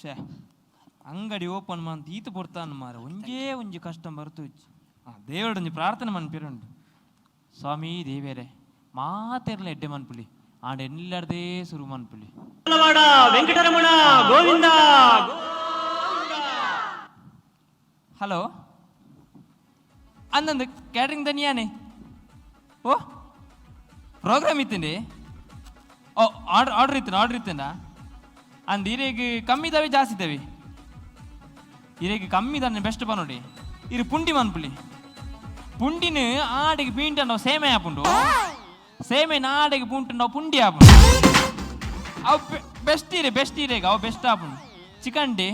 ಶೇ ಅಂಗಡಿ ಓಪನ್ ಮಂತ್ ಈತ ಪೊರ್ತಾನ್ ಮಾರ ಒಂಜೇ ಒಂಜಿ ಕಸ್ಟಮರ್ ತೂಜಿ. ಆ ದೇವರೊಂಜಿ ಪ್ರಾರ್ಥನೆ ಮನ್ಪಿರುಂಡು. ಸ್ವಾಮಿ ದೇವೇರೆ ಮಾತೆರ್ಲ ಎಡ್ಡೆ ಮನ್ಪುಲಿ, ಆಂಡ ಎಲ್ಲರ್ದೇ ಸುರು ಮನ್ಪುಲಿ. ವೆಂಕಟರಮಣ ಗೋವಿಂದ. ಹಲೋ, ಅಂದಂದು ಕ್ಯಾಟ್ರಿಂಗ್ ದನಿಯಾನೆ. ಓ ಪ್ರೋಗ್ರಾಮ್ ಇತ್ತಂడి. ಓ ಆರ್ಡರ್ ಆರ್ಡರ್ ಇತ್ತು, ಆರ್ಡರ್ ಇತ್ತಂಡ ಅಂದ್ ಇರೆಗ್ ಕಮ್ಮಿ ಇದ್ದಾವೆ ಜಾಸ್ತಿ ಇದ್ದಾವೆ? ಇರೆಗ್ ಕಮ್ಮಿ ದಾನೆ ಬೆಸ್ಟ್ ಪನೋಡಿ. ಇರು ಪುಂಡಿ ಮನ್ಪುಲಿ. ಪುಂಡಿನ ಆಡಿಗೆ ಪೀಂಟಂಡವು ಸೇಮೆ ಆಪುಂಡು, ಸೇಮೆ ನಾಡಿಗೆ ಪುಂಟುಂಡವು ಪುಂಡಿ ಆಪುಂಡು. ಅವು ಬೆಸ್ಟ್ ಇರೆ, ಬೆಸ್ಟ್ ಇರೆಗ್ ಅವು ಬೆಸ್ಟ್ ಆಪುಂಡು. ಚಿಕನ್ ಡಿ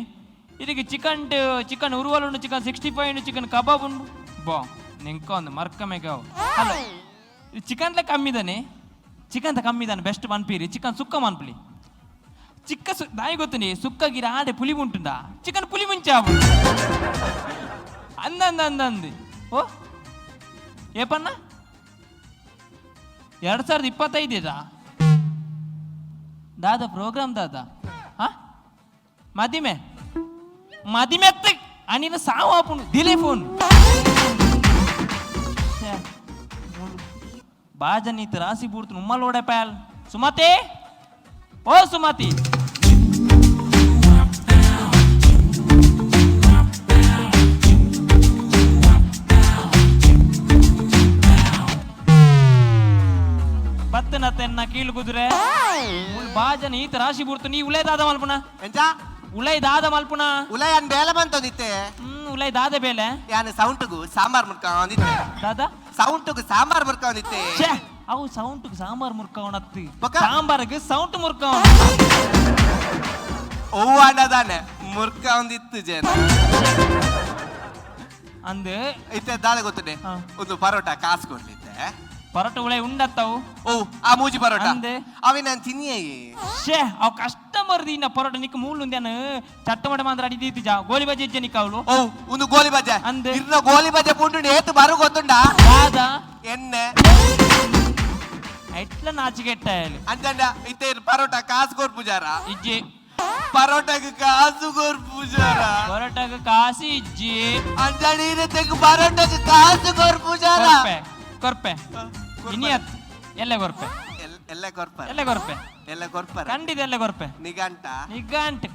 ಇದಕ್ಕೆ ಚಿಕನ್, ಚಿಕನ್ ಉರುವಲ್ ಉಂಡು, ಚಿಕನ್ 65 ಉಂಡು, ಚಿಕನ್ ಕಬಾಬ್ ಉಂಡು. ಬಾ ನಿಂಕ ಒಂದು ಮರ್ಕ ಮೇಗಾವು. ಹಲೋ, ಚಿಕನ್ಲೆ ಕಮ್ಮಿ ಇದ್ದಾನೆ, ಚಿಕನ್ ತ ಕಮ್ಮಿ ಇದ್ದಾನೆ ಬೆಸ್ಟ್ ಮನ್ಪೀರಿ. ಚಿಕನ್ ಸುಕ್ಕ ಮನ್ಪುಲಿ. ಚಿಕ್ಕ ಸು ನಾಯಿ ಗೊತ್ತುನಿ ಸುಕ್ಕ ಗಿರ ಆಡೆ ಪುಲಿ ಉಂಟುಂಡ, ಚಿಕನ್ ಪುಲಿ ಮುಂಚೆ ಆಪುಂಡು. ಅಂದ ಅಂದ ಅಂದ ಅಂದು. ಓ ಏಪಣ್ಣ 2025 ದಾದಾ ಪ್ರೋಗ್ರಾಮ್ ದಾದಾ? ಹಾ ಮದಿಮೆ ಮದಿಮೆತ್ತ ಅನಿನ ಸಾವು ಆಪುಂಡು. ದಿಲೇ ಫೋನ್ ಬಾಜನೀತ ರಾಸಿ ಬೂರ್ತು ಉಮ್ಮಲೋಡೆ ಪ್ಯಾಲ್. ಸುಮತಿ, ಓ ಸುಮತಿ. ಬತ್ತನ ತೆನ್ನ ಕೀಳು ಕುದುರೆ ಮುಲ್ ಬಾಜನ ಈತ ರಾಶಿ ಬೂರ್ತು. ನೀ ಉಲೈ ದಾದ ಮಲ್ಪುನ? ಎಂಚ? ಉಲೈ ದಾದ ಮಲ್ಪುನ? ಉಲೈ ಅನ್ ಬೇಲೆ ಬಂತೊಂದಿತ್ತೆ. ಉಲೈ ದಾದ ಬೇಲೆ? ಯಾನ್ ಸೌಂಟುಗು ಸಾಂಬಾರ್ ಮುರ್ಕೊಂಡಿತ್ತೆ. ದಾದಾ? ಸೌಂಟುಗು ಸಾಂಬಾರ್ ಮುರ್ಕೊಂಡಿತ್ತೆ. ಛೇ, ಅವು ಸೌಂಟ್ಗೆ ಸಾಂಬಾರ್ ಮುರ್ಕವಣತ್ತಿ. ಬೊಕ? ಸಾಂಬಾರ್ಗೆ ಸೌಂಟ್ ಮುರ್ಕವಣ. ಒವ್ವಾಂಡದಾನೆ ಮುರ್ಕೊಂಡಿತ್ತು ಜನ. ಅಂದ್. ಇತ್ತೆ ದಾದ ಗೊತ್ತುಂಡೆ? ಹಾ. ಒಂದು ಪರೋಟ ಕಾಸು ಕೊಡ್ಲಿತ್ತೆ. ಪರೋಟ ಉಲೈ ಉಂಡತ್ತವು? ಓ ಆ ಮೂಜಿ ಪರೋಟ. ಅಂದೆ. ಅವಿ ನಾನು ತಿನ್ನಿಯೇ. ಛೇ, ಅವು ಕಸ್ಟಮರ್ ದಿನ ಪರೋಟ ನಿಕ್ ಮೂಲು ಚಟ್ಟಮಟ ಮಾತ್ರ ಅಡಿ ದೀತಿ ಜಾ ಗೋಲಿ ಬಜೆ ಇಜ್ಜೆ ನಿಕ್ ಅವಳು. ಓ ಒಂದು ಗೋಲಿ ಬಜೆ. ಅಂದೆ. ಇರ್ನ ಗೋಲಿ ಬಜೆ ಪುಂಡು ಏತು ಬರು ಗೊತ್ತುಂಡಾ? ದಾದಾ? ಎಣ್ಣೆ. ಎಟ್ಲ ನಾಚಿಕೆಟ್ಟ ಹೇಳು. ಅಂಚಂಡ ಇತ್ತೆ ಪರೋಟ ಕಾಸು ಕೊರ್ಪುಜಾರ? ಇಜ್ಜಿ. ಪರೋಟಕ್ಕೆ ಕಾಸು ಕೊರ್ಪುಜಾರ? ಪರೋಟಕ್ಕೆ ಕಾಸಿ ಇಜ್ಜಿ. ಅಂಚಂಡ ಇರತ್ತೆಗ್ ಪರೋಟಕ್ಕೆ ಕಾಸು ಕೊರ್ಪುಜಾರ? ಕೊರ್ಪೆ ಕೊರ್ಪೆ. ಇನಿಯತ್ ಎಲ್ಲ ಕೊರ್ಪೆ. ಎಲ್ಲ ಕೊರ್ಪರ? ಎಲ್ಲ ಕೊರ್ಪೆ. ಎಲ್ಲ ಕೊರ್ಪರ? ಖಂಡಿತ ಎಲ್ಲ ಕೊರ್ಪೆ. ನಿಗಂಟ? ನಿಗಂಟ್.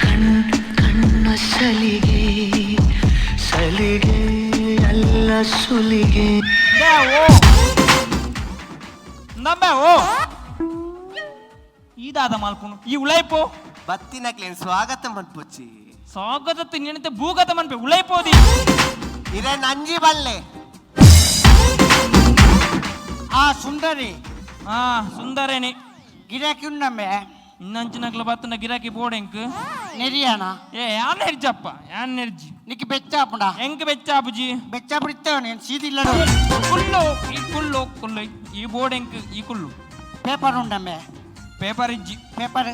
ಕಣ್ಣ ಸಲಿಗೆ ಸಲಿಗೆ ಅಲ್ಲ ಸುಲಿಗೆ. ಬೇ ಓ ನಂಬೆ ಓ ಈದಾದ ಮಲ್ಪುನು ಈ ಉಳೈಪೋ. ಬತ್ತಿನಕ್ಲೇನ್ ಸ್ವಾಗತ ಮನ್ಪುಚ್ಚಿ. ಸ್ವಾಗತ ನಿನತೆ ಭೂಗತ ಮನ್ಪೆ ಉಳೈಪೋದಿ. ಇರೆ ನಂಜಿ ಬಲ್ಲೆ. ಆ ಸುಂದರಿ. ಹಾ ಸುಂದರೇನೆ. ಗಿರಾಕಿ ಉಂಡಮ್ಮೆ. ಇನ್ನಂಚಿನಕ್ಲ ಬತ್ತನ ಗಿರಾಕಿ ಬೋಡೆಂಕ್. ನೆರಿಯಾಣ. ಏ ಯಾನ್ ನೆರ್ಜಪ್ಪ, ಯಾನ್ ನೆರ್ಜಿ. ನಿಕ್ ಬೆಚ್ಚಾಪುಂಡ? ಎಂಕ್ ಬೆಚ್ಚಾಪುಜಿ. ಬೆಚ್ಚಾಪುಡಿತ್ತವ నేను ಸೀದಿಲ್ಲಡು. ಕುಲ್ಲು ಈ ಕುಲ್ಲು ಕುಲ್ಲು ಈ ಬೋರ್ಡ್ ಎಂಕ್ ಈ ಕುಲ್ಲು. ಪೇಪರ್ ಉಂಡಮ್ಮೆ. ಪೇಪರ್ ಇಜ್ಜಿ. ಪೇಪರ್.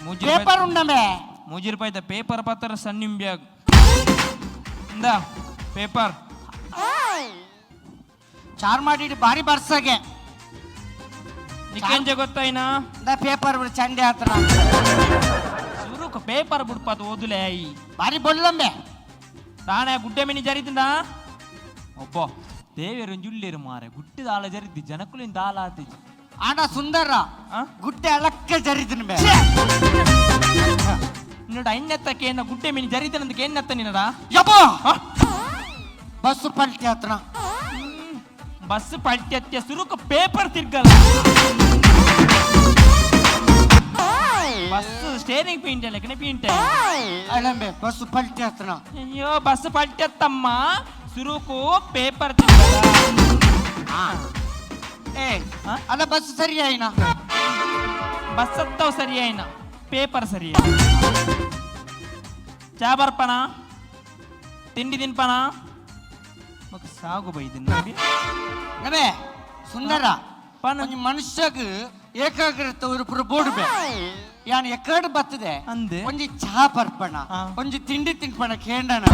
ಮೂಜಿ ರೂಪಾಯಿ. ಪೇಪರ್ ಉಂಡಮ್ಮೆ. ಮೂಜಿ ರೂಪಾಯಿದ ಪೇಪರ್ ಪತ್ತರ ಸಣ್ಣ ಬ್ಯಾಗ್ ಇಂದ ಪೇಪರ್. ಚಾರ್ ಮಾಡಿ ಬಾರಿ ಬರ್ಸಗೆ. ನಿಕ್ಕೆಂಜ ಗೊತ್ತಾಯ್ನಾ? ಇಂದ ಪೇಪರ್ ಬಿಡು ಚಂಡೆ ಆತನ. ಸುರುಕು ಪೇಪರ್ ಬುಡ್ಪಾದ ಓದುಲೆ I. ಬಾರಿ ಬೊಲ್ಲಂಬೆ. ತಾನೇ ಗುಡ್ಡೆ ಮಿನಿ ಜರಿತಿಂದ ಒಬ್ಬ ದೇವೇರು ಜುಲ್ಲೇರು ಮಾರೆ ಗುಟ್ಟಿದ ದಾಳ ಜರಿದ್ದಿ ಜನಕುಲಿನ ದಾಲ ಆತಿಜಿ. ಆಂಡ ಸುಂದರ. ಆ? ಗುಡ್ಡೆ ಅಲಕ್ಕ ಜರಿದಿನ ಬೆ. ನಿನ್ನಡ ಐನೆತ್ತ ಕೇನ ಗುಡ್ಡೆ ಮಿನಿ ಜರಿತನಂತ ಕೇನ್ನತ್ತ ನಿನ್ನಡ? ಯಬ್ಬೋ. ಆ? ಬಸ್ಸು ಪಲ್ಟಿ ಆತನ. ಬಸ್ ಪಲ್ಟಿ ಸುರುಕು ಪೇಪರ್ ತಿರ್ಗಲ್ಲ. ಬಸ್ ಸ್ಟೇರಿಂಗ್ ಪೀಂಟೆ ಲೆಕ್ಕನೆ ಪೀಂಟೆ. ಅಳಂಬೆ ಬಸ್ಸು ಪಲ್ಟಿ ಆತನ. ಅಯ್ಯೋ ಬಸ್ ಪಲ್ಟಿ ಅತ್ತಮ್ಮ ಸುರುಕು ಪೇಪರ್ ತಿರ್ಗಲ್ಲ. ಏ. ಆ? ಅಲ್ಲ ಬಸ್ ಸರಿ ಆಯ್ನಾ? ಬಸ್ ಹತ್ತವ್ ಸರಿ ಆಯ್ನ, ಪೇಪರ್ ಸರಿ. ಚಾ ಬರ್ಪಣ, ತಿಂಡಿ ತಿನ್ಪಣ ಮಗ ಸಾಗು ಬೈದಿನ. ನಮೇ ಸುಂದರ. ಪನ. ಒಂಜಿ ಮನುಷ್ಯಗ್ ಏಕಾಗ್ರತೆ ಒಂದು ಪುರ ಬೋರ್ಡ್ ಬೇ ಯಾನ್ ಎಕ್ಕಡ್ ಬತ್ತದೆ. ಅಂದ್. ಒಂಜಿ ಚಹಾ ಪರ್ಪಣ. ಆ. ಒಂಜಿ ತಿಂಡಿ ತಿನ್ಪಣ ಕೇಂಡಣ.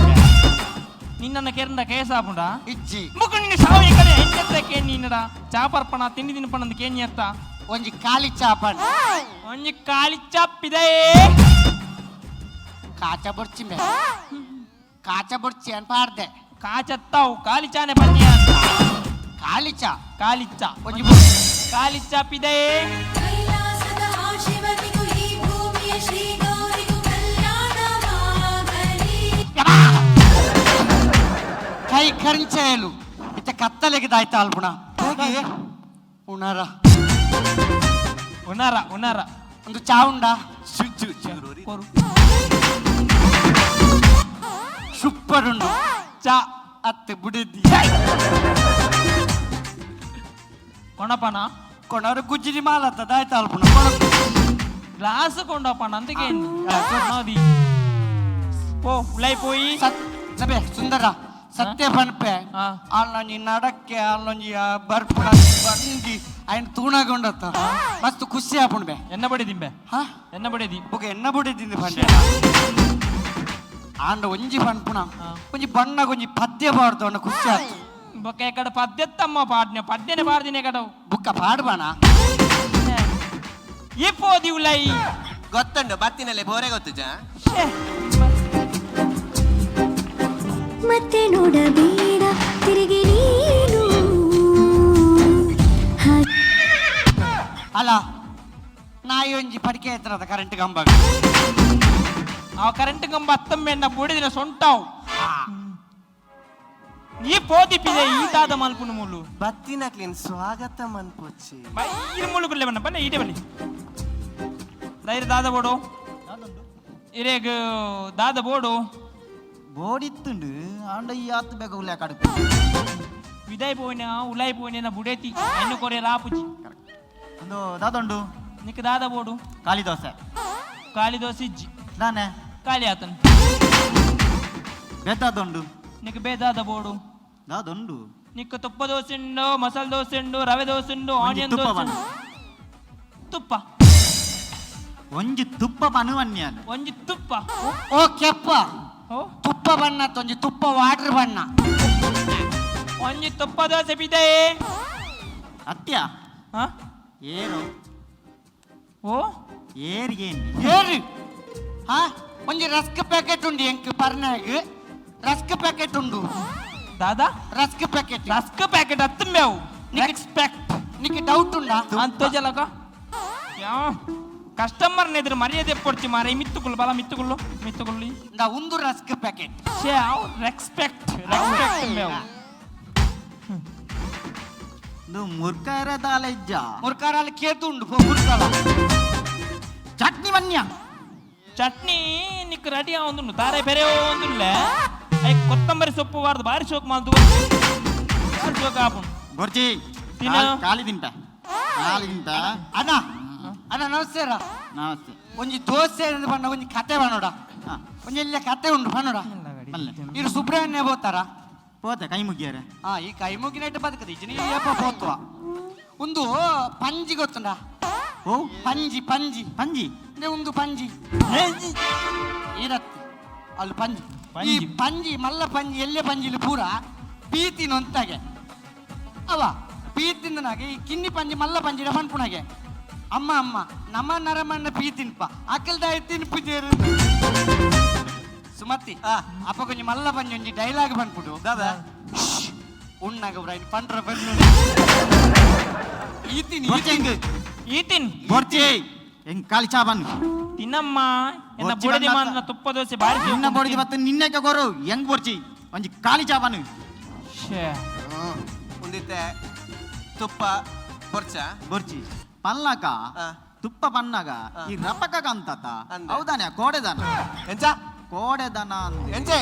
ನಿನ್ನನ್ನ ಕೆರಂಡ ಕೇಸಾಪುಂಡ ಇಜ್ಜಿ. ಮುಕು ನಿನ್ನ ಸಾವು ಎಕ್ಕಡೆ ಎಂಚತ್ತ ಕೇನ್ ನೀನಡ ಚಾಪರ್ಪಣ ತಿಂಡಿ ತಿನ್ಪಣ ಕೇನ್ ಅತ್ತ. ಒಂಜಿ ಖಾಲಿ ಚಾಪಣ. ಒಂಜಿ ಖಾಲಿ ಚಾಪಿದೆ. ಕಾಚ ಬೊರ್ಚಿ ಮೇ, ಕಾಚ ಬೊರ್ಚಿ ಅನ್ ಪಾಡ್ದೆ. ಕಾಚತ್ತಾವು, ಖಾಲಿ ಚಾನೆ ಪನ್ಯ ಅಂತ. ಖಾಲಿ ಚಾ. ಖಾಲಿ ಚಾ. ಒಂಜಿ ಖಾಲಿ ಚಾಪಿದೆ. ಕೈಲಾಸದ ಆ ಶಿವನಿಗೂ ಈ ಭೂಮಿಯ ಶ್ರೀ ಗೌರಿಗೂ ಕಲ್ಯಾಣವಾಗಲಿ. ಕೈ ಕರಿಂಚಯಲು ಇತ್ತ ಕತ್ತಲೆಗೆ ದಾಯ್ತ ಅಲ್ಪುಣ ಉಣಾರ. ಉನಾರ ಉನಾರ. ಒಂದು ಚಾ ಉಂಡಾ? ಕೊರು. ಸೂಪರ್ ಉಂಡು. ಚಾ. ಅತ್ತೆ ಬುಡಿದ್ದಿ. ಕೊಣಪಣ. ಕೊಣರು ಗುಜ್ಜಿರಿ ಮಾಲತ್ತ ದಾಯ್ತ ಅಲ್ಪುಣ. ಗ್ಲಾಸ್ ಕೊಂಡಪ್ಪಣ ಅಂದಕ್ಕೆ ಪೋ ಉಲೈ ಪೋಯಿ. ಸಬೆ ಸುಂದರ ಸತ್ಯ ಪನ್ಪೆ. ಆ. ಅಲ್ಲೊಂಜಿ ನಡಕ್ಕೆ ಅಲ್ಲೊಂಜಿ ಬರ್ಪುಣ ಬಂಗಿ ಅಯ್ನ ತೂಣಗೊಂಡತ್ತ ಮಸ್ತ್ ಖುಷಿ ಆಪುಂಡು ಬೆ. ಎನ್ನ ಬಡಿದಿಂಬೆ? ಹಾ? ಎನ್ನ ಬಡಿದಿ? ಬೊಕ ಎನ್ನ ಬುಡಿದಿಂದು ಪಂಡೆ ಆಂಡ ಒಂಜಿ ಪನ್ಪುಣ. ಆ. ಒಂಜಿ ಬಣ್ಣ ಒಂಜಿ ಪದ್ಯ ಪಾಡ್ದು ಅಣ್ಣ, ಖುಷಿ ಆಯ್ತು. ಬೊಕ್ಕ ಎಕಡ ಪದ್ಯತ್ತಮ್ಮ ಪಾಡ್ನೆ ಪದ್ಯನೆ ಪಾಡ್ದಿನ ಕಡವು. ಬುಕ್ಕ ಪಾಡ್ಬಾಣ. ಈ ಪೋದಿ ಉಲೈ. ಗೊತ್ತುಂಡು, ಬತ್ತಿನಲ್ಲೇ ಬೋರೆ ಗೊತ್ತು ಜಾ. ಶ್ಯೆ. ಮತ್ತೆ ನೋಡಬೇಡ ತಿರುಗಿ ನೀನು. ಅಲ್ಲ, ನಾಯಿ ಒಂಜಿ ಪಡಿಕೆ ಎತ್ತರದ ಕರೆಂಟ್ ಕಂಬ. ಆ ಕರೆಂಟ್ ಕಂಬ ಅತ್ತಮ್ಮೆನ್ನ ಬುಡಿದಿನ ಸೊಂಟಾವು. ಈ ಪೋದಿ ಪಿದೆ ಈ ದಾದ ಮಲ್ಪುನು ಮುಲು. ಬತ್ತಿನ ಕ್ಲೀನ್ ಸ್ವಾಗತ ಮನ್ಪುಚ್ಚಿ. ಇರು ಮುಳ್ಳು ಕುಡ್ಲೆ ಬಣ್ಣ ಬಣ್ಣ ಈಟೆ ಬನ್ನಿ. ದೈರ ದಾದ ಬೋಡು ಇರೇಗ್ ದಾದ ಬೋಡು. ಬೋಡಿತ್ತುಂಡು ಆಂಡ ಈ ಆತ್ ಬೇಗ ಉಲ್ಲೆ ಕಡುಪು. ವಿದಾಯ್ ಪೋಯಿನ ಉಲಾಯ್ ಪೋಯಿನ ಬುಡೇತಿ ಎನ್ನು ಕೊರೆ ರಾಪುಜಿ. ಒಂದು ದಾದೊಂಡು. ನಿಕ್ ದಾದ ಬೋಡು? ಖಾಲಿ ದೋಸೆ. ಖಾಲಿ ದೋಸೆ ಇಜ್ಜಿ. ದಾನೆ? ಖಾಲಿ ಆತನ್. ಬೇತಾದೊಂಡು. ನಿಕ್ ಬೇದಾದ ಬೋಡು? ದಾದೊಂಡು. ನಿಕ್ ತುಪ್ಪ ದೋಸೆ ಉಂಡು, ಮಸಾಲೆ ದೋಸೆ ಉಂಡು, ರವೆ ದೋಸೆ ಉಂಡು. ಒಂಜಿ ಆನಿಯನ್ ತುಪ್ಪ ದೋಸೆ ಬನ್. ಉಂಡು. ತುಪ್ಪ. ಒಂಜಿ ತುಪ್ಪ ಪನು ಅನ್ಯಾನ. ಒಂಜಿ ತುಪ್ಪ. ಓ ಕೆಪ್ಪ. ಓ. ತುಪ್ಪ ಬಣ್ಣ ಒಂಜಿ ತುಪ್ಪ ವಾಟರ್ ಬಣ್ಣ. ಒಂಜಿ ತುಪ್ಪ ದೋಸೆ ಬಿದೆ. ಅತ್ಯ. ಹಾ. ಏರು. ಓ. ಏರಿಗೆ. ಏರು ಹಾ, ಒಂಜಿ ರಸ್ಕ್ ಪ್ಯಾಕೆಟ್ ಉಂಡು ಎಂಕ್ ಪರ್ನಾಗ್ ರಸ್ಕ್ ಪ್ಯಾಕೆಟ್ ಉಂಡು. ದಾದಾ? Rusk packet. ರಸ್ಕ್ ಪ್ಯಾಕೆಟ್ ಅತ್ತಂಬೆವು ಎಕ್ಸ್ಪೆಕ್ಟ್. ನಿಕ್ ಡೌಟ್ ಉಂಡಾ? ಅಂತೋಜಲಕ ಯಾವ ಕಸ್ಟಮರ್ ನೆದ್ರ ಮರ್ಯಾದೆ ಪೊಡ್ಚಿ ಮಾರೆ. ಮಿತ್ತುಕುಲ್ಲು ಬಲ ಮಿತ್ತುಕುಲ್ಲು ಮಿತ್ತುಕುಲ್ಲು. ಇಂದ ಉಂದು ರಸ್ಕ್ ಪ್ಯಾಕೆಟ್. ಶೇ ಅವು ರೆಸ್ಪೆಕ್ಟ್ ರೆಸ್ಪೆಕ್ಟ್ ಮೇವು. ಇದು ಮುರ್ಕಾರ ದಾಲ ಇಜ್ಜ. ಮುರ್ಕಾರಲ್ಲಿ ಕೇತು ಉಂಡು ಪೋ ಮುರ್ಕಾಲ. ಚಟ್ನಿ ಮನ್ಯ. ಚಟ್ನಿ ನಿಕ್ ರೆಡಿ ಆವೊಂದುಂಡು ತಾರೆ ಬೇರೆ ಒಂದುಲ್ಲೆ. I ಕೊತ್ತಂಬರಿ ಸೊಪ್ಪು ವಾರ್ದು ಬಾರಿ ಶೋಕ್ ಮಾಲ್ದು ಬಾರಿ ಶೋಕ್ ಆಪುಂಡು. ಬೊರ್ಚಿ. ತಿನ್ನ. ಖಾಲಿ ತಿಂಟ ಖಾಲಿ ತಿಂಟ. ಅಣ್ಣ ಅಣ್ಣ, ನಮಸ್ಕಾರ. ನಮಸ್ತೆ. ಒಂಜಿ ದೋಸೆ ಎಂದು ಬಣ್ಣ ಒಂಜಿ ಕತೆ ಬನ್ನೋಡ. ಹಾ. ಒಂಜಿ ಎಲ್ಲ ಕತೆ ಉಂಡು ಬನ್ನೋಡ. ಬಲ್ಲೆ. ಇರು ಸುಬ್ರಹ್ಮಣ್ಯ ಬೋತಾರ? ಪೋತೆ ಕೈ ಮುಗಿಯಾರೆ. ಹಾ, ಈ ಕೈ ಮುಗಿನಟ್ಟು ಬದುಕದ ಇಜ್ಜಿ ಏಪ ಪೋತ್ವ. ಒಂದು ಪಂಜಿ ಗೊತ್ತುಂಡ? ಓ. ಪಂಜಿ ಪಂಜಿ. ಪಂಜಿ. ಅಂದ್ರೆ ಒಂದು ಪಂಜಿ ಇರತ್ತೆ ಅಲ್ಲಿ ಪಂಜಿ. ಈ ಪಂಜಿ. ಪಂಜಿ ಮಲ್ಲ ಪಂಜಿ ಎಲ್ಲೆ ಪಂಜಿಲಿ ಪೂರ ಪೀತಿನೊಂತಾಗೆ ಅವ ಪೀತಿಂದನಾಗೆ ಈ ಕಿನ್ನಿ ಪಂಜಿ ಮಲ್ಲ ಪಂಜಿಡ ಪನ್ಪುಣಗೆ, ಅಮ್ಮ ಅಮ್ಮ ನಮ್ಮ ನರಮಣ್ಣ ಪೀತಿನ್ಪ ಅಕಲ್ದಾಯ ತಿನ್ಪು ಜೇರು. ಸುಮತಿ, ಅಪ್ಪ ಕೊಂಚ ಮಲ್ಲ ಪಂಜಿ ಒಂಜಿ ಡೈಲಾಗ್ ಪನ್ಪುಡು. ದಾದಾ? ಉಣ್ಣಾಗ ಬ್ರೈನ್ ಪಂಡ್ರ ಪನ್ನು ಈತಿನಿ. ಬೊರ್ಚಿ. ಈತಿನ್. ಬೊರ್ಚಿ ಹೆಂಗ್ ಖಾಲಿ ಚಾ ಬನ್ನು. ತಿನ್ನಮ್ಮ ಎನ್ನ ಬೊರ್ಚಿ ಬುಡದಿ ಬನ್ನತ್ತ. ಮಾಂದ್ನ ತುಪ್ಪ ದೋಸೆ ಬಾರಿ ಶೋಕ್ ನಿನ್ನ ಉಂಡು. ಬೊಡಿದಿ ಬತ್ತ ನಿನ್ನಕ್ಕೆ ಕೊರು ಹೆಂಗ್ ಬೊರ್ಚಿ ಒಂಜಿ ಖಾಲಿ ಚಾ ಬನ್ನು. ಶ್ಯೇ. ಉಂದಿತ್ತೆ ತುಪ್ಪ ಬೊರ್ಚ. ಬೊರ್ಚಿ ಪಲ್ಲಾಕ. ಆ. ತುಪ್ಪ ಪನ್ನಾಗ ಆ. ಈ ರಪಕ ಕಂತತ. ಅಂದೆ. ಹೌದಾನೆ ಕೋಡೆದನ. ಎಂಚ? ಕೋಡೆದನ ಅಂದೆ. ಎಂಚೆ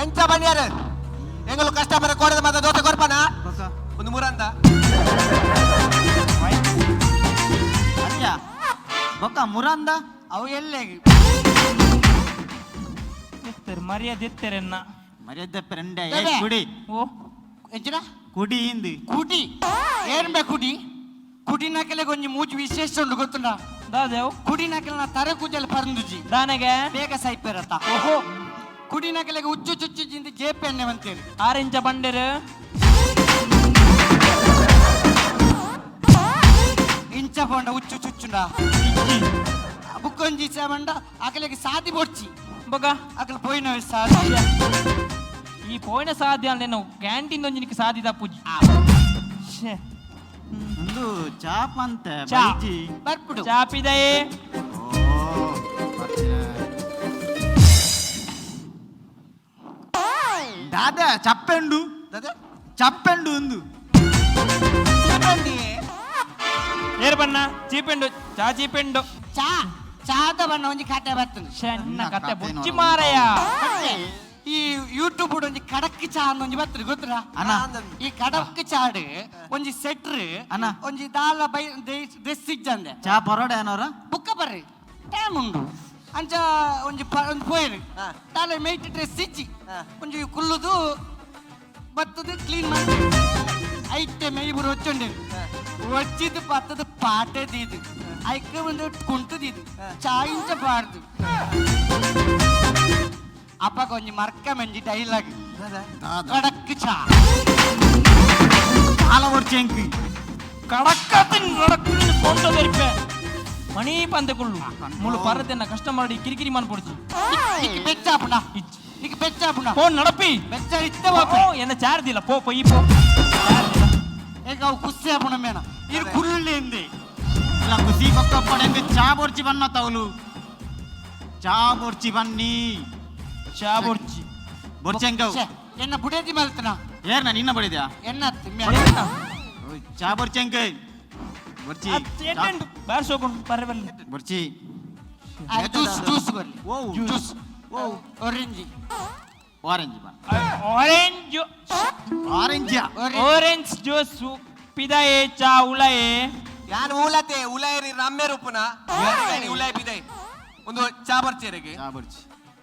ಎಂಚ ಬನ್ನಿಯಾರು ಎಂಗಲು ಕಸ್ಟಮರ್ ಕೋಡದ ಮಾತ ದೋಸೆ ಕೊರ್ಪನ. ಬೊಕ? ಒಂದು ಮುರಂದ. ಅತ್ಯ ಬೊಕ್ಕ ಮುರಂದ. ಅವು ಎಲ್ಲೆ? ಎತ್ತೆರ್ ಮರ್ಯಾದೆ ಎತ್ತೆರೆನ್ನ. ಮರ್ಯಾದೆ ಫ್ರೆಂಡೆ. ಬೇಬೆ. ಕುಡಿ. ಓ. ಎಂಚಿನ? ಕುಡಿ ಇಂದು. ಕುಡಿ ಏನ್ ಬೇ ಕುಡಿ? ಕುಡಿ ನಕಲೆ ಒಂಜಿ ಮೂಜಿ ವಿಶೇಷ ಉಂಡು ಗೊತ್ತುಂಡ? ದಾದೇವ್? ಕುಡಿ ನಕಲ್ನ ತರೆ ಕೂಜಲ್ ಪರಂದುಜಿ. ದಾನೆಗೆ? ಬೇಗ ಸೈಪೆರತ. ಓಹೋ. ಕುಡಿನಕಲೆಗೆ ಉಚ್ಚು ಚುಚ್ಚು ಜಿಂದ ಜೇಪಿ ಎಣ್ಣೆ ಬಂತೇರಿ. ಆರೆಂಚ ಬಂಡೆರು. ಇಂಚ ಪೋಂಡ ಉಚ್ಚು ಚುಚ್ಚುಂಡ ಬುಕ್ಕೊಂಜಿ ಬಂಡ ಅಕಲೆಗೆ ಸಾದಿ ಬೊಡ್ಚಿ. ಬೊಗ. ಅಕಲ್ ಪೋಯಿನ ಸಾದಿ. ಈ ಪೋಯಿನ ಸಾಧ್ಯ ಅಲ್ಲ, ನಾವು ಕ್ಯಾಂಟೀನ್ ಒಂಜಿನಿಕ್ ಸಾದಿ ತಪ್ಪುಜಿ. ಶ್ಯೆ. ಒಂದು ಚಾಪ್ ಅಂತ. ಚಾ. ಬೈಜಿ. ಬರ್ಪುಡು. ಚಾಪಿದಯೇ. ಓ, ಬರ್ತೀನ. ದಾದಾ ಚಪ್ಪೆಂಡು. ದಾದಾ? ಚಪ್ಪೆಂಡು ಒಂದು. ಚೀಪಂಡಿ. ಏರ್ ಬಣ್ಣ ಚೀಪೆಂಡು, ಚಾ ಚೀಪೆಂಡು. ಚಾ ಚಾದ ಬಣ್ಣ ಒಂಜಿ ಖಾತೆ ಬರ್ತದೆ. ಶನ್ನ ಕತೆ ಕತೆ ಬುಚ್ಚಿ ನೋಡು. ಮಾರಯ್ಯ. ಈ ಯೂಟ್ಯೂಬ್ ಒಂಜಿ ಕಡಕ್ ಚಾ ಅಂದ್ ಒಂಜಿ ಬರ್ತದೆ, ಗೊತ್ತಾ? ಅಣ್ಣ. ಈ ಕಡಕ್ ಚಾಡ್ ಒಂಜಿ ಸೆಟ್ರ್ ಅಣ್ಣ. ಒಂಜಿ ದಾಲ ಬೈ ಡ್ರೆಸ್ ಇಜ್ಜಂದೆ. ಚಾ ಪರೋಡ ಏನೋರ. ಬುಕ್ಕ ಬರ್ರಿ, ಟೈಮ್ ಉಂಡು ಅಂಚ ಒಂಜಿ ಒಂಜಿ ಪೋಯಿರು. ದಾಲ ಮೇಟ್ ಡ್ರೆಸ್ ಇಜ್ಜಿ. ಒಂಜಿ ಕುಲ್ಲುದು ಬತ್ತದು ಕ್ಲೀನ್ ಮಾಡಿ ಐತೆ ಮೇಯ್ಬುರು ಒಚ್ಚುಂಡೆ ಒಚ್ಚಿದ್ದು ಬತ್ತದ ಪಾಟೆ ದೀದು ಐಕ ಒಂದು ಕುಂಟುದಿದು ಚಾಯಿಂಚ ಬಾರ್ದು. ಅಪ್ಪಗ ಒಂಜಿ ಮರ್ಕ ಮಂಜಿ ಡೈಲಾಗ್, ಕಡಕ್ ಚಾ. ಕಾಲ ಒರ್ಚೆಂಕ್. ಕಡಕತಿನ್ ನಡಕು ಸೊಂಟ ತೆರಿಪೆ ಮಣಿ ಪಂತೆ ಕುಳ್ಳು ಮುಳು ಪರದೆನ್ನ ಕಸ್ಟಮರ್ ಕಿರಿಕಿರಿ ಮನ್ಪೊಡ್ಚಿ. ನಿಕ್ ಬೆಚ್ಚಾಪುಣ. ಇಜ್ಜಿ. ನಿಕ್ ಬೆಚ್ಚಾಪುಣ. ಫೋನ್ ನಡಪಿ. ಬೆಚ್ಚ ಇತ್ತ. ಪೋ, ಎನ್ನ ಚಾರ್ಜ್ ಇಲ್ಲ, ಪೋ ಪೋ ಈ ಪೋ. ಏಕ ಅವು ಕುಸ್ಸಿ ಆಪುಣ ಮೇನ ಇರು ಕುರುಳ್ಳಿ. ಇಲ್ಲ ಖುಷಿ ಪಕ್ಕ ಚಾ ಬೊರ್ಚಿ ಬನ್ನ ತವಲು ಚಾ ಬೊರ್ಚಿ ಬನ್ನಿ. ಚಾ ಬೊಡ್ಚಿ. ಬೊರ್ಚೆಂಕ. ಛೆ, ಎನ್ನ ಬುಡೇದಿ ಮಲ್ತನ. ಏರ್ನ ನಿನ್ನ ಬಡಿದ್ಯಾ? ಎನ್ನ ಅತ್ತು. ಚಾ ಬೊರ್ಚೆಂಕ ಬೊರ್ಚಿ. ಬಾರ್ ಸೋಕೊಂಡು ಬರ್ರೆ ಬರ್ಲಿ. ಬೊರ್ಚಿ. ಜ್ಯೂಸ್ ಜ್ಯೂಸ್ ಬರ್ಲಿ. ಓ. ಜ್ಯೂಸ್ ಓ ಆರೆಂಜ್. ಆರೆಂಜ್ ಬಾ. ಆರೆಂಜ್. ಆರೆಂಜ್. ಆರೆಂಜ್ ಜ್ಯೂಸ್ ಪಿದಾಯೆ ಚಾ ಉಲಾಯೆ. ಯಾನ್ ಊಲತೆ ಉಲಾಯರಿ ರಮ್ಯ ರೂಪುನ ಉಲಾಯ್ ಬಿದೈ ಒಂದು ಚಾ ಬರ್ಚೇರಿಗೆ. ಚಾ ಬೊರ್ಚಿ.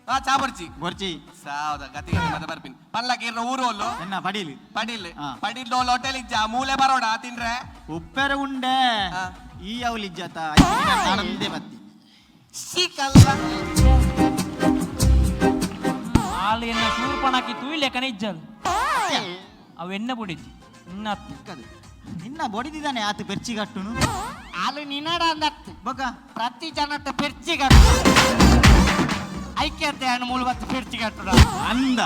ಹಾ, ಚಾ ಬರ್ಚಿ. ಬೊರ್ಚಿ. ಸಾವದ ಗತಿ ಗತಿ ಮತ ಬರ್ಪಿನ್ ಪನ್ಲಕ ಇರ್ನ ಊರು ಅಲ್ಲು. ಎನ್ನ ಪಡೀಲಿ. ಪಡಿಲ್. ಹಾ. ಪಡಿಲ್ ಹೋಟೆಲ್ ಇಜ್ಜ ಮೂಲೆ ಬರೋಡ ತಿನ್ರೆ. ಉಪ್ಪೆರೆ ಉಂಡೆ. ಹಾ. ಈ ಅವಲಿಜ್ಜತ ನಾನಂದೇ ಬತ್ತಿ. ಸಿಕಲ್ಲ. ಹಾಲು ಎನ್ನ ಶೂರ್ಪಣಾಕಿ ತೂಯ್ಲೆಕ್ಕನೆ ಇಜ್ಜಲ್ ಅವು ಎನ್ನ ಬುಡಿತಿ ಇನ್ನ ಚಿಕ್ಕದು. ನಿನ್ನ ಬೊಡಿದಿದ್ದಾನೆ ಆತ ಪೆರ್ಚಿಗಟ್ಟುನು. ಆಲು ನಿನ್ನಡ ಅಂದತ್ತು. ಬೊಕ. ಪ್ರತಿ ಜನಟ ಪೆರ್ಚಿ ಕಟ್ಟು ಐಕ್ಯತೆ ಹಣ್ಣು ಮೂಳು ಬತ್ತು ಪೆರ್ಚಿ ಕಟ್ಟುಡ. ಅಂದ.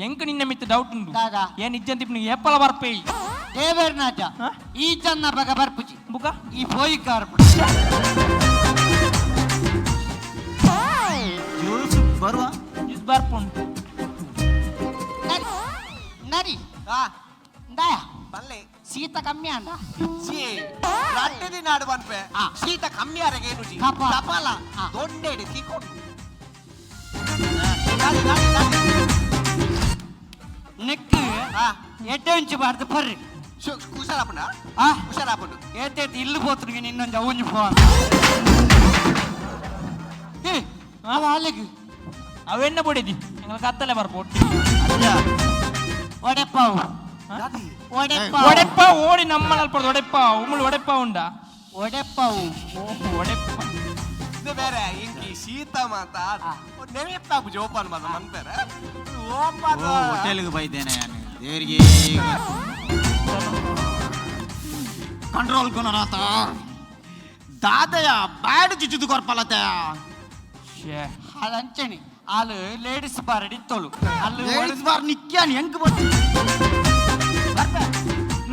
ಎಂಕ್ ನಿನ್ನ ಮಿತ್ತ ಡೌಟ್ ಉಂಡು. ದಾದಾ? ಏನ್ ಇಜ್ಜಂತ ಇಪ್ಪ ಏಪಲ ಬರ್ಪೇ. ದೇವರ್ನಾಜ. ಹಾ? ಈ ಜನ ಬಗ ಬರ್ಪುಜಿ. ಬುಕ. ಈ ಪೋಯಿ ಕಾರ್ಪುಡು. ಜ್ಯೂಸ್ ಬರುವ. ಜ್ಯೂಸ್ ಬರ್ಪುಂಡು. ನರಿ ನರಿ. ಹಾ. ದಾಯ. ಪಲ್ಲೆ. ಶೀತ ಕಮ್ಮಿ ಅಂಡ. ಚಿ ರಡ್ಡು ದಿನ ಆಡು ಪನ್ಪೆ. ಆ. ಶೀತ ಕಮ್ಮಿ ಆರೆಗೆ ಏನು ಜಿ. ಕಪ. ಕಪಾಲ. ಆ. ದೊಡ್ಡೆಡೆ ತಿಕೊಂಡು ದಾದಿ ದಾದಿ ದಾದಿ. ನೆಕ್. ಆ. ಎಡ್ಡೆ ಉಂಚು ಬಾರ್ದು ಪರ್ರಿ. ಹುಷಾರಾಪುಂಡ. ಆ. ಹುಷಾರಾಪುಂಡು. ಏತೇತ್ ಇಲ್ಲು ಪೋತ್ರಿಗೆ ನಿನ್ನೊಂದು ಅವುಂಜು ಫೋನ್ ಏ ಅವ ಅಲ್ಲಿಗೆ. ಅವೆನ್ನ ಬುಡಿದಿ ಎಂಗ್ಲ ಕತ್ತಲೆ ಬರ್ಪು ಒಟ್ಟಿ. ಅಜ್ಜ. ಒಡೆಪ್ಪಾವು. ದಾದಿ. ಒಡೆಪ್ಪಾವು. ಒಡೆಪ್ಪ ಓಡಿ ನಮ್ಮ ಅಲ್ಪ ಒಡೆಪ್ಪ ಉಮ್ಮಳು ಒಡೆಪ್ಪ ಉಂಡ. ಒಡೆಪ್ಪಾವು. ಓಹ್ ಒಡೆಪ್ಪ. ಇದು ಬೇರೆ ಇಂಕಿ ಶೀತ ಮಾತ ನೆನಪಾಪು ಜೋಪಾನ ಮಾತ ಮನ್ಪೇರೆ ಓಪಾದ. ಓ ಹೋಟೆಲ್ಗೆ ಬೈದೇನೆ ನಾನು ದೇವರಿಗೆ ಕಂಟ್ರೋಲ್ ಗುಣನಾಥ ದಾದಯ ಬ್ಯಾಡ್ ಚುಚ್ಚುದು ಕೊರ್ಪಲತೆ. ಶ್ಯೇ. ಹಾಳಂಚಣಿ ಆಲು ಲೇಡೀಸ್ ಬಾರ್ ಇತ್ತೋಳು ಅಲ್ಲಿ. ಲೇಡೀಸ್ ಬಾರ್ ನಿಕ್ಯಾನ್ ಹೆಂಗ್ ಬರ್ತಿ?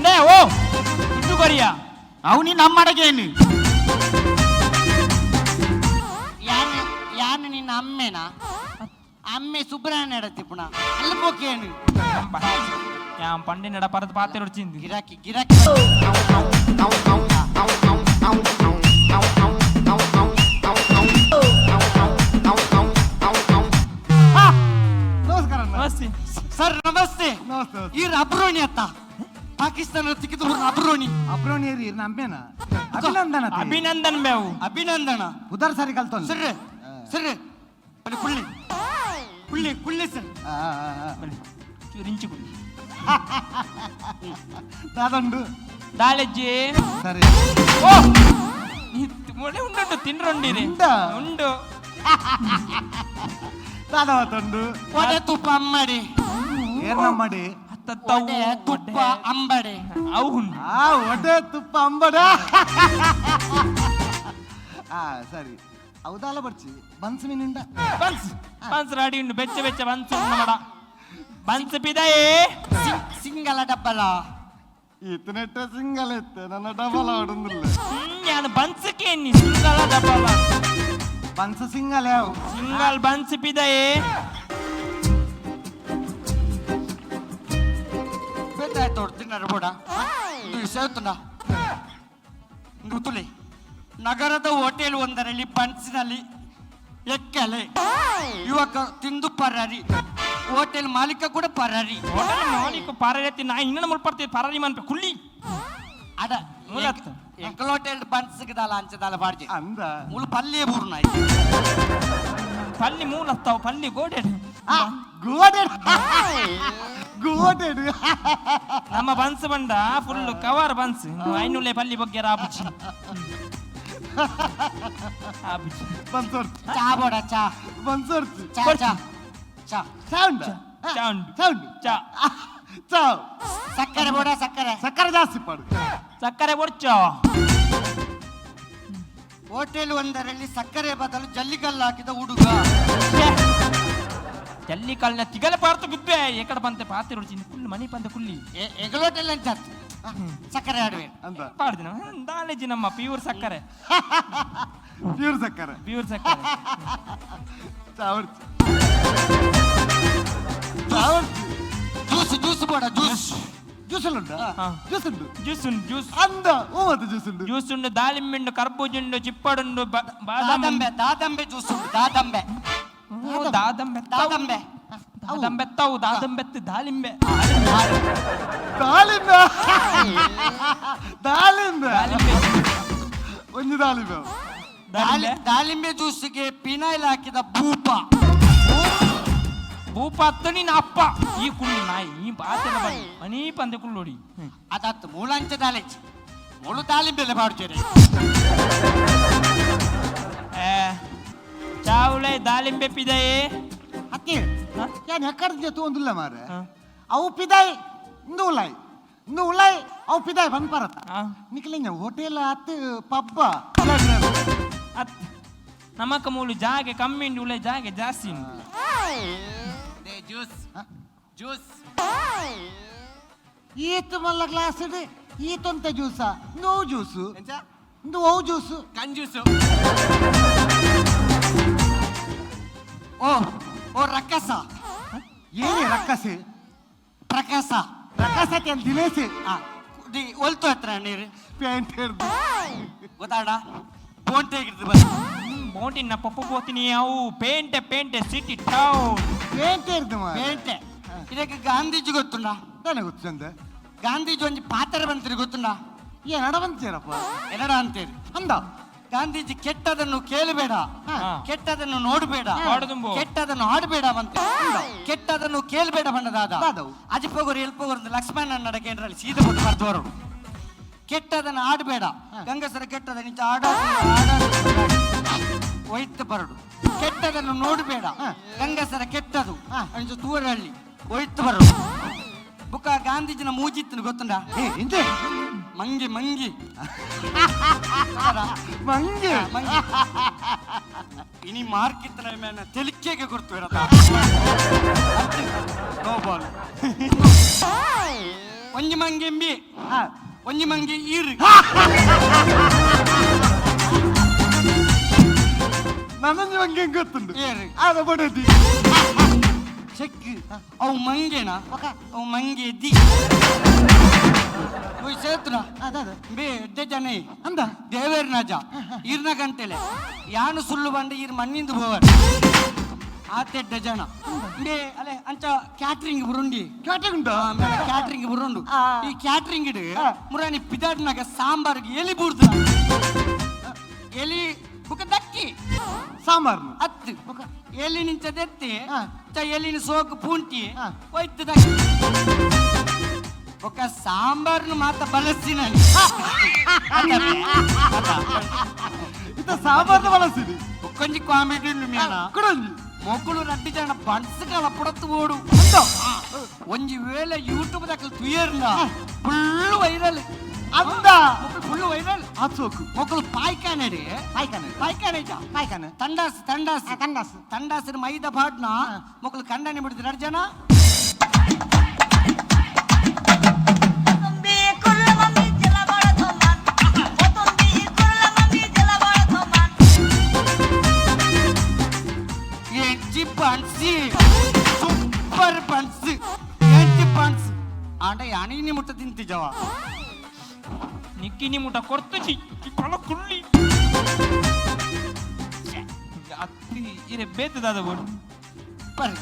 ನೇ ಓ ದುಡ್ಡು ಕೊರಿಯ. ಅವನಿ ನಮ್ಮ ಅಡಗೇನು. ಯಾನ್ ಯಾನ್ ನಿನ್ನ ಅಮ್ಮೆನಾ? ಅಮ್ಮೆ ಸುಬ್ರಹ್ಮಣ್ಯ ಎಡತಿ ಪುನಃ ಅಲ್ಲಿ ಪೋಕೇನು. ಯಾನ್ ಪಂಡಿನಡ ಪರತ್ ಪಾತ್ರೆ ಹೊಡ್ಚಿಂದು. ಗಿರಾಕಿ ಗಿರಾಕಿ. ನಮಸ್ಕಾರ. ನಮಸ್ತೆ. ಸರ್ ನಮಸ್ತೆ. ನಮಸ್ತೆ. ಈ ಅಬ್ರೋಣಿ ಅತ್ತ ಪಾಕಿಸ್ತಾನ ತಿಕ್ಕಿದ್ರು ಅಬ್ರೋಣಿ. ಅಬ್ರೋಣಿಯರಿ ನಮ್ಮೇನ ಅಭಿನಂದನ. ಅಭಿನಂದನ್ ಬೇವು. ಅಭಿನಂದನ. ಉದರ್ ಸಾರಿ ಕಲ್ತೊಂದು. ಸರ್ ಸರ್ ಬಲಿ ಕುಳ್ಳಿ ಕುಳ್ಳಿ ಕುಳ್ಳಿ ಸರ್. ಬಲಿ ಚೂರಿಂಚು ಕುಡಿ. ದಾದಂಡು. ದಾಳೆಜ್ಜಿ. ಸರಿ. ಓ ಮೊಳೆ ಉಂಡು ತಿನ್ರೊಂಡಿರಿ. ಉಂಡಾ? ಉಂಡು. ದಾದ ಮಾತುಂಡು? ಒಡೆ ತುಪ್ಪ ಅಮ್ಮಡಿ. ಏರ್ನ ಮಾಡಿ? ಒಡೆ ತುಪ್ಪ ಅಂಬಡಿ. ಅವು ಉಂಡು. ಆ ಒಡೆ ತುಪ್ಪ ಅಂಬಡ. ಆ ಸರಿ, ಹೌದಲ್ಲ? ಬರ್ಚಿ ಬನ್ಸ್ ಮೀನುಂಡ. ಬನ್ಸ್, ಬನ್ಸ್ ರಾಡಿ ಉಂಡು. ಬೆಚ್ಚ ಬೆಚ್ಚ ಬನ್ಸ್ ಉಂಡು ಮಡ. ಬನ್ಸ್ ಪಿದಾಯೇ. ಸಿಂಗಲ ಡಬ್ಬಲ. ಈತನೆಟ್ಟ ಸಿಂಗಲ್ ಇತ್ತೆ, ನನ್ನ ಡಬಲ್ ಆಡುಂದಿಲ್ಲ. ನಾನು ಬನ್ಸ್ಕೆ ಎನ್ನಿ ಸಿಂಗಲ ಡಬಲ. ಬನ್ಸ್ ಸಿಂಗಲ್ ಯಾವ? ಸಿಂಗಲ್ ಬನ್ಸ್ ಪಿದಾಯೇ. ಬೇಕಾಯ್ತು ತಿನ್ನರ ಬೋಡ ಸೇರ್ತುಂಡ ತುಲಿ. ನಗರದ ಹೋಟೆಲ್ ಒಂದರಲ್ಲಿ ಬನ್ಸಿನಲ್ಲಿ ಎಕ್ಕಲೆ ಯುವಕ ತಿಂದು ಪರಾರಿ, ಹೋಟೆಲ್ ಮಾಲೀಕ ಕೂಡ ಪರಾರಿ. ಹೋಟೆಲ್ ಮಾಲೀಕ ಪಾರರಿ, ನಾ ಇನ್ನೂ ಮುಲ್ಪಡ್ತೀವಿ ಪರಾರಿ ಮನ್ಪೆ ಕುಳ್ಳಿ. ಅಡ. ಮೂಲತ್ತು. ಎಂಕಲ್ ಹೋಟೆಲ್ ಬನ್ಸ್ಗದಾಲ ಅಂಚದಾಲ ಬಾಡ್ಜಿ. ಅಂದ. ಮುಳು ಪಲ್ಲಿಯೇ ಬೂರ್ನಾಯ್. ಪಲ್ಲಿ ಮೂಲತ್ತಾವು, ಪಲ್ಲಿ ಗೋಡೆ. ಗೋಡೆ ಗೋಡೆ. ನಮ್ಮ ಬನ್ಸ್ ಬಂಡ ಫುಲ್ ಕವರ್ ಬನ್ಸ್. ಐನುಲೆ ಪಲ್ಲಿ ಬಗ್ಗೆ ಆಪುಚಿ ಆಪುಚಿ. ಬನ್ಸೋರ್ಚಿ. ಚಾ ಬೋಡ, ಚಾ. ಬನ್ಸೋರ್ಚಿ. ಚಾ, ಚಾ, ಚಾ. ಸೌಂಡ್. ಚಾ ಉಂಡು. ಸೌಂಡ್. ಚಾ. ಚಾವ್. ಸಕ್ಕರೆ ಬೋಡ, ಸಕ್ಕರೆ. ಸಕ್ಕರೆ ಜಾಸ್ತಿ ಪಾಡು. ಸಕ್ಕರೆ ಬೊಡ್ಚ. ಹೋಟೆಲ್ ಒಂದರಲ್ಲಿ ಸಕ್ಕರೆ ಬದಲು ಜಲ್ಲಿಕಲ್ಲು ಹಾಕಿದ ಹುಡುಗ. ಜಲ್ಲಿ ಕಾಲಿನ ತಿಗಲ ಪಾರ್ತು ಗುಬ್ಬೆ ಎಕಡ ಬಂತೆ ಪಾತಿ ರುಚಿ ಕುಳ್ಳು ಮನಿ ಪಂತೆ ಕುಳ್ಳಿ. ಎಗಲ್ ಹೋಟೆಲ್ ಅಂತ ಸಕ್ಕರೆ ಆಡುವೆ. ಅಂತ. ಪಾಡ್ದಿನ ದಾಲೇಜಿ ನಮ್ಮ ಪ್ಯೂರ್ ಸಕ್ಕರೆ. ಪ್ಯೂರ್ ಸಕ್ಕರೆ. ಪ್ಯೂರ್ ಸಕ್ಕರೆ. ಚಾವರ್ಚಿ ಚಾವರ್ಚಿ. ಜ್ಯೂಸ್, ಜ್ಯೂಸ್ ಬೋಡ, ಜ್ಯೂಸ್. ಜ್ಯೂಸ್ ಉಂಟಾ? ಹಾ. ಜ್ಯೂಸ್ ಉಂಟು. ಜ್ಯೂಸ್ ಉಂಡು, ಜ್ಯೂಸ್. ಅಂದ ಓ ಮತ್ತೆ ಜ್ಯೂಸ್ ಉಂಟು. ಜ್ಯೂಸ್ ಉಂಡು, ದಾಳಿಂಬೆ ಉಂಡು, ಕರ್ಬೂಜ ಉಂಡು, ಚಿಪ್ಪಡುಂಡು, ಬಾದಾಮ್. ದಾದಂಬೆ, ದಾದಂಬೆ ಜ್ಯೂಸ್ ಉಂಟು, ದಾದಂಬೆ. ಓ, ದಾದಂಬೆ. ದಾದಂಬೆ. ದಾದಂಬೆ ತಾವು ದಾದಂಬೆತ್ತು ದಾಳಿಂಬೆ. ದಾಳಿಂಬೆ ದಾಳಿಂಬೆ. ದಾಳಿಂಬೆ. ಒಂಜಿ ದಾಳಿಂಬೆ. ದಾಳಿಂಬೆ. ದಾಳಿಂಬೆ ಜ್ಯೂಸ್ಗೆ ಪಿನಾಯ್ಲ್ ಹಾಕಿದ ಭೂಪ. ಭೂಪ ಅತ್ತ ನಿನ್ನ ಅಪ್ಪ. ಈ ಕುಳ್ಳಿ ನಾಯಿ ಈ ಬಾತೆಲ್ಲ ಬನ್ನಿ ಮನೀ ಪಂದೆ ಕುಳ್ಳೋಡಿ. ಅದಾತು ಮೂಲಂಚ ದಾಲೆಚ್ ಮುಳು ದಾಳಿಂಬೆಲೆ ಮಾಡ್ತೀರಿ. ಏ ಚಾವುಲೆ ದಾಳಿಂಬೆ ಪಿದಯೇ. ಅತ್ತೆ. ಹಾ? ಯಾನ್ ಎಕ್ಕಡ್ದ ತೂಂದುಲ್ಲ ಮಾರೆ. ಹಾ. ಅವು ಪಿದಾಯ್ ಇಂದು ಉಲಾಯ್, ಇಂದು ಉಲಾಯ್ ಅವು ಪಿದಾಯ್ ಬಂದ್ ಪರತ. ಹಾ. ನಿಕ್ಲಿಂಗ ಹೋಟೆಲ್ ಅತ್ ಪಬ್ಬ? ಅತ್ ನಮಕ ಮೂಲು ಜಾಗೆ ಕಮ್ಮಿ ಉಂಡು, ಉಳೆ ಜಾಗೆ ಜಾಸ್ತಿ ಉಂಡು. Juice juice. ಈತ್ ಮಲ್ಲ ಗ್ಲಾಸ್ ಈತೊಂತ ಜ್ಯೂಸ? ಇಂದು ಅವು ಜ್ಯೂಸು? ಎಂಚ? ಇಂದು ಅವು ಜ್ಯೂಸು? ಕಂಜೂಸು. ಓ ಓ ರಕ್ಕಸ. ಏನೇ ರಕ್ಕಸೆ? ಪ್ರಕಾಶ. ರಕ್ಕಸತಿ ಅಂತ ದಿನೇಶ್. ಆ, the ಒಲ್ತು ಹತ್ರ ನೀರು. ಪ್ಯಾಂಟ್ ಹಿಡ್ದು. ಗೊತ್ತಾಡ ಬೋಂಟೆ ಹಿಡಿದು ಬನ್ನಿ. ಬೋಟಿನ ಪಪ್ಪು ಪೋತಿನಿ ಅವು ಪೇಂಟೆ ಪೇಂಟೆ ಸಿಟಿ ಟೌನ್. ಪ್ಯಾಂಟ್ ಹಿಡ್ದು ಮಾರೆ. ಪೇಂಟೆ. ಇದಕ್ಕೆ ಗಾಂಧೀಜಿ ಗೊತ್ತುಂಡ? ತಾನೆ ಗೊತ್ತು ಚಂದ. ಗಾಂಧೀಜಿ ಒಂಜಿ ಪಾತ್ರ ಬಂತೀರಿ ಗೊತ್ತುಂಡ? ಏನ್ ಅಡ ಬಂತೀರಪ್ಪ? ಎನ್ನಡ ಅಂತೀರಿ. ಅಂದ. ಗಾಂಧೀಜಿ ಕೆಟ್ಟದನ್ನು ಕೇಳಬೇಡ, ಕೆಟ್ಟದನ್ನು ನೋಡಬೇಡ, ಹಾಡುದುಂಬು. ಕೆಟ್ಟದನ್ನು ಆಡಬೇಡ ಬಂತೆ. ಕೆಟ್ಟದನ್ನು ಕೇಳಬೇಡ ಬಣ್ಣದಾದ ದಾದವು. ಅಜಿಪೋಗರು ಎಲ್ಪೋಗರು ಲಕ್ಷ್ಮಣ ನಡಕೇಂದ್ರಲ್ಲಿ ಸೀದ ಕೊಟ್ಟು ಬರ್ದವರು. ಕೆಟ್ಟದನ್ನು ಆಡಬೇಡ, ಗಂಗಸರ ಕೆಟ್ಟದ ನಿಂಚ ಆಡ ಒಯ್ತು ಬರಡು. ಕೆಟ್ಟದನ್ನು ನೋಡಬೇಡ, ಗಂಗಸರ ಕೆಟ್ಟದು ಅಂಚ ತೂರಳ್ಳಿ ಒಯ್ತು ಬರಡು. ಬುಕ್ಕ ಗಾಂಧೀಜಿನ ಮೂಜಿತ್ತನು ಗೊತ್ತುಂಡ? ಏ ಇಂಜೆ. ಮಂಗಿ ಮಂಗಿ. ಮಂಗೆ. ಮಂಗಿ. ಇನಿ ಮಾರ್ಕಿತ್ತನ ಮೇನ ತೆಲಿಕೆಗೆ ಕೊಡ್ತು ಇರತ್ತ. No ball. ಒಂಜಿ ಮಂಗಿ ಎಂಬಿ, ಒಂಜಿ ಮಂಗಿ ಈರು. ನನಂಜಿ ಮಂಗೆ ಗೊತ್ತುಂಟು. ಏರು? ಆದ ಬಡದಿ. ಚೆಕ್ ಅವು ಮಂಗೆನ, ಅವು ಮಂಗೆ the ಓಯ್ ಸೇತುನ. ಅದ. ಬೇ ಎಡ್ಡೆ ಜನ. ಅಂದ. ದೇವೇರ್ ನಜ ಈರ್ನ ಗಂಟೆಲೆ ಯಾನು ಸುಳ್ಳು ಬಂಡ ಈರ್ ಮಣ್ಣಿಂದು ಬೋವರ್ ಆತೆಡ್ಡ ಜನ ಬೇ ಅಲೆ ಅಂಚ ಕ್ಯಾಟ್ರಿಂಗ್ ಬುರುಂಡಿ. ಕ್ಯಾಟ್ರಿಂಗ್ ಉಂಟಾ? ಕ್ಯಾಟ್ರಿಂಗ್ ಬುರುಂಡು. ಈ ಕ್ಯಾಟ್ರಿಂಗ್ ಇಡು ಮುರಾನಿ ಪಿದಾಡ್ನಾಗ ಸಾಂಬಾರ್ಗೆ ಎಲಿ ಬೂರ್ದು, ಎಲಿ ಬುಕ ದಕ್ಕಿ. ಸಾಂಬಾರ್ನು? ಅತ್ತು ಎಲಿ ನಿಂಚದೆತ್ತಿ ಚ ಎಲಿನ ಸೋಕು ಪೂಂಟಿ ಒಯ್ತು ದಕ್ಕಿ. ಬೊಕ್ಕ ಸಾಂಬಾರ್ನು ಮಾತ ಬಳಸಿ ನಾನು. ಇತ್ತ ಸಾಂಬಾರ್ನ ಬಳಸಿದಿ. ಬೊಕ್ಕೊಂಜಿ ಕಾಮಿಡಿ ಮೇಣ. ಕುಡೊಂಜಿ. ಮೊಕುಲು ರಡ್ಡಿ ಜನ ಬನ್ಸ್ಗಳ ಪುಡತ್ತು ಓಡು. ಒಂಜಿ ವೇಳೆ ಯೂಟ್ಯೂಬ್ ದಾಕಲ್ ತುಯರ್ನ ಫುಲ್ ವೈರಲ್. ಅಂದ. ಮೊಕುಲು ಫುಲ್ ವೈರಲ್. ಆಚೋಕು. ಮೊಕುಲು ಪಾಯ್ಕಾನೆಡೆ. ಪಾಯ್ಕಾನೆ. ಪಾಯ್ಕಾನೆ ಇಜ್ಜಾ? ಪಾಯ್ಕಾನೆ. ತಂಡಾಸ್, ತಂಡಾಸ್. ತಂಡಾಸ್. ತಂಡಾಸಿನ ಮೈದ ಪಾಡ್ನ ಮೊಕುಲು ಕಂಡನೆ ಬಿಡ್ದು ಎರಡು ಜನ. ಎಂಚಿ ಬನ್ಸಿ, ಸೂಪರ್ ಬನ್ಸ್, ಎಂಚಿ ಬನ್ಸ್ ಆಂಡ ಯಾನಿ ಮುಟ್ಟ ತಿಂತಿಜವ. ನಿಕ್ಕಿನಿ ಮುಟ ಕೊಡ್ತುಜಿ ಕೊಳ ಕುಳ್ಳಿ ಅತ್ತಿ ಇರೆ ಬೇತೆ ದಾದ ಬೋಡು. ಬರ್.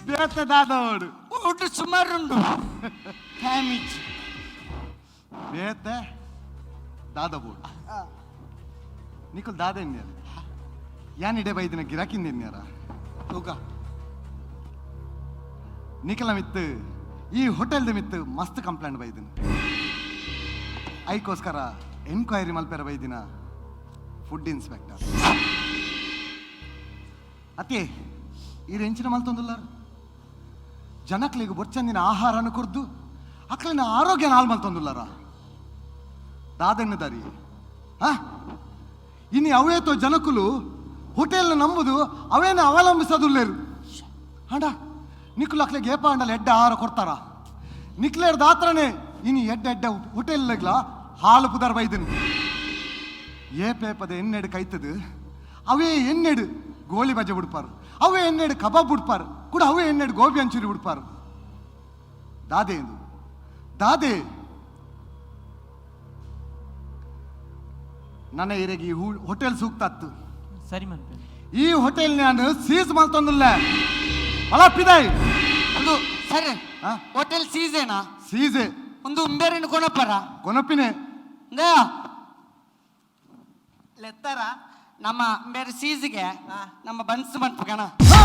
ಬೇತೆ ದಾದವಡು. ಊಟ ಸುಮಾರುಂಡು, ಡ್ಯಾಮೇಜ್. ಬೇತೆ ದಾದ ಬೋಡು. ನಿಕುಲ್ ದಾದ ಇಂದ್ಯಾರ? ಯಾನ್ ಇಡೆ ಬೈದಿನ ಗಿರಾಕಿಂದ ಇಂದ್ಯಾರ? ತೂಕ. ನಿಕಲ ಮಿತ್ತು, ಈ ಹೋಟೆಲ್ದ ಮಿತ್ತು ಮಸ್ತ್ ಕಂಪ್ಲೇಂಟ್ ಬೈದಿನ. ಐಕೋಸ್ಕರ ಎನ್ಕ್ವೈರಿ ಮಲ್ಪೆರ ಬೈದಿನ ಫುಡ್ ಇನ್ಸ್ಪೆಕ್ಟರ್. ಅತ್ತೆ, ಈ ಎಂಚಿನ ಮಲ್ತೊಂದುಲ್ಲಾರ? ಜನಕ್ಲಿಗೆ ಬೊಚ್ಚಂದಿನ ಆಹಾರನ ಕೊರ್ದು ಅಕ್ಲಿನ ಆರೋಗ್ಯ ನಾಲ್ ಮಲ್ತೊಂದುಲ್ಲಾರ. ದಾದೆಣ್ಣು ದಾರಿ ಆ ಇನ್ನು ಅವೇತೋ ಜನಕುಲು ಹೋಟೆಲ್ನ ನಂಬುದು ಅವೇನ ಅವಲಂಬಿಸೋದುಲ್ಲೇರು. ಅಂಡ ನಿಕ್ಕುಲು ಅಕ್ಲಿಗೆ ಏಪ ಅಂಡಲ ಎಡ್ಡೆ ಆಹಾರ ಕೊಡ್ತಾರ. ನಿಕ್ಲೇರ್ ದಾತ್ರನೇ ಇನಿ ಎಡ್ಡೆ ಎಡ್ಡೆ ಹೋಟೆಲ್ಗ್ಲ ಹಾಲು ಪುದರ್ ಬೈದನು. ಏಪೇಪದ ಎಣ್ಣೆಡು ಕೈತದು ಅವೇ ಎಣ್ಣೆಡು ಗೋಳಿ ಬಜೆ ಬಿಡ್ಪಾರು, ಅವೇ ಎಣ್ಣೆಡು ಕಬಾಬ್ ಬಿಡ್ಪಾರು ಕೂಡ, ಅವೇ ಎಣ್ಣೆಡು ಗೋಬಿ ಅಂಚೂರಿ ಬಿಡ್ಪಾರು. ದಾದೆ ಇದು ದಾದೆ? ನನ್ನ ಇರೆಗೆ ಈ ಹೋಟೆಲ್ ಸೂಕ್ತ ಅತ್ತು. ಸರಿ ಮನ್ಪೆ. ಈ ಹೋಟೆಲ್ ನಾನು ಸೀಸ್ ಮಲ್ತೊಂದುಲ್ಲ ಅಲಪ್ಪಿದಾಯ್. ಒಂದು ಸರಿ. ಆ? ಹೋಟೆಲ್ ಸೀಸೇನಾ? ಸೀಸೆ. ಒಂದು ಉಂಬೇರಿನ ಕೊನಪ್ಪರ. ಕೊನಪಿನೆ. ಲೆತ್ತರ ನಮ್ಮ ಬೇರೆ ಸೀಸಿಗೆ ನಮ್ಮ ಬನ್ಸ್ ಮನ್ಪು ಕಣ. ಹಾ!